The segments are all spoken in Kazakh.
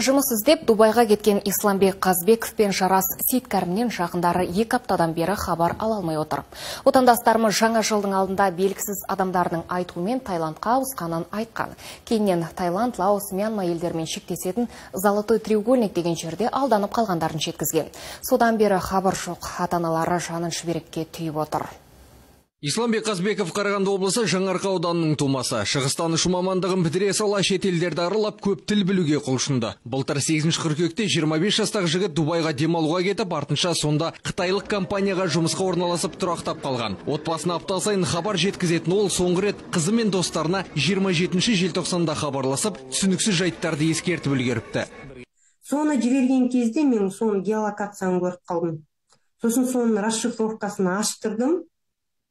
Жұмыс іздеп Дубайға кеткен Исламбек Қазбеков пен Жарас Сейткәрімнен жақындары 2 аптадан бері хабар ала алмай отыр. Отандастарымыз жаңа жылдың алдында белгісіз адамдардың айтуымен Таиландқа ауысқанын айтқан. Кейіннен Таиланд, Лаос, Мьянма елдерімен шектесетін Золотой треугольник деген жерде алданып қалғандарын жеткізген. Содан бері хабар жоқ, ата-аналары жанын шүберекке түйіп отыр. Исламбек Қазбеков Қарағанды облысы Жаңаарқа ауданының тумасы. Шығыстанушы мамандығын бітіре сала шетелдерді аралап көп тіл білуге құлшынды. Былтыр 8 қыркүйекте 25 жастағы жігіт Дубайға демалуға кетіп, артынша сонда қытайлық компанияға жұмысқа орналасып тұрақтап қалған. Отбасына апта сайын хабар жеткізетін ол соңғы рет қызы мен достарына 27 желтоқсанда хабарласып, түсініксіз жайттарды ескертіп үлгеріпті. Соны жіберген кезде мен соның геолокацияны көріп қалдым. Сосын соның расшифровкасын аштырдым.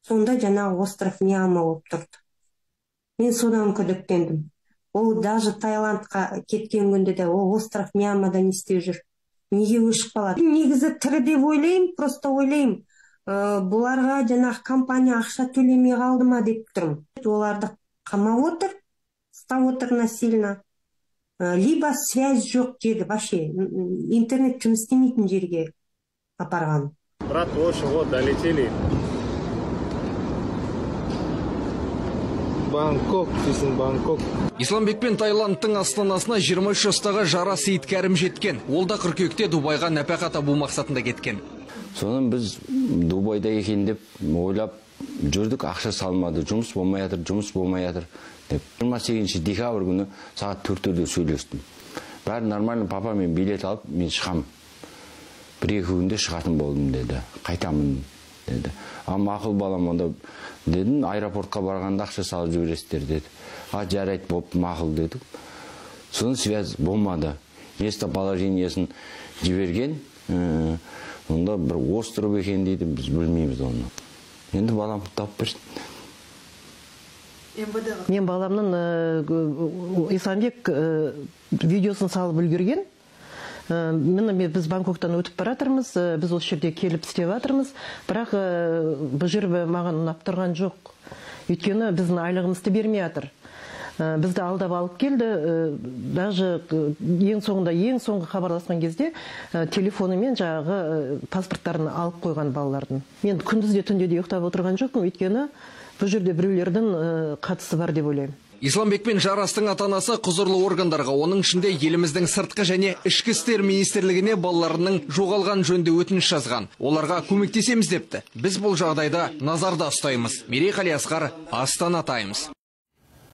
Сонда жаңағы остров Мьянма болып тұрды. Мен содан күдіктендім. Ол даже Таиландқа кеткен күнде де ол остров Мьянмада не істеп жүр? Неге өшіп қалады? Негізі тірі деп ойлаймын, просто ойлаймын. Бұларға жаңағы компания ақша төлемей қалды ма деп тұрмын. Оларды қамап отыр, ұстап отыр насильно. Либо связь жоқ жерде, вообще интернет жұмыс істемейтін жерге апарған. Брат, в общем, вот долетели. Бангкок, дейсің, Бангкок. Исламбек пен Таиландтың астанасына 23 жастағы Жарас Сейткәрім жеткен. Ол да қыркүйекте Дубайға нәпақа табу мақсатында кеткен. Содан біз Дубайда екен деп ойлап жүрдік, ақша салмады, жұмыс болмай жатыр, жұмыс болмай жатыр деп. 28 декабрь күні сағат 4-те сөйлестім. Бәрі нормально, папа, мен билет алып, мен шығам. 1-2 күнде шығатын болдым деді. Қайтамын деді. А мақұл балам онда дедім, аэропортқа барғанда ақша салып жібересіздер деді. А жарайды болып мақұл дедік. Содан связь болмады. Местоположениесін жіберген, онда бір остров екен дейді, біз білмейміз оны. Енді балам тауып берсін. Мен баламның Исламбек видеосын салып үлгерген. Міне біз Бангкоктан өтіп баратырмыз, біз осы жерде келіп істеп жатырмыз, бірақ бұл жер маған ұнап тұрған жоқ. Өйткені біздің айлығымызды бермей жатыр. Бізді алдап алып келді, даже ең соңында, ең соңғы хабарласқан кезде телефонымен жаңағы паспорттарын алып қойған балалардың. Мен күндіз де түнде де ұйықтап отырған жоқпын, өйткені бұл жерде біреулердің қатысы бар деп ойлаймын. Исламбек пен Жарастың ата-анасы құзырлы органдарға, оның ішінде еліміздің сыртқы және ішкі істер министрлігіне балаларының жоғалған жөнінде өтініш жазған. Оларға көмектесеміз депті. Біз бұл жағдайды назарда ұстаймыз. Мерей Қалиасқар, Астана Таймс.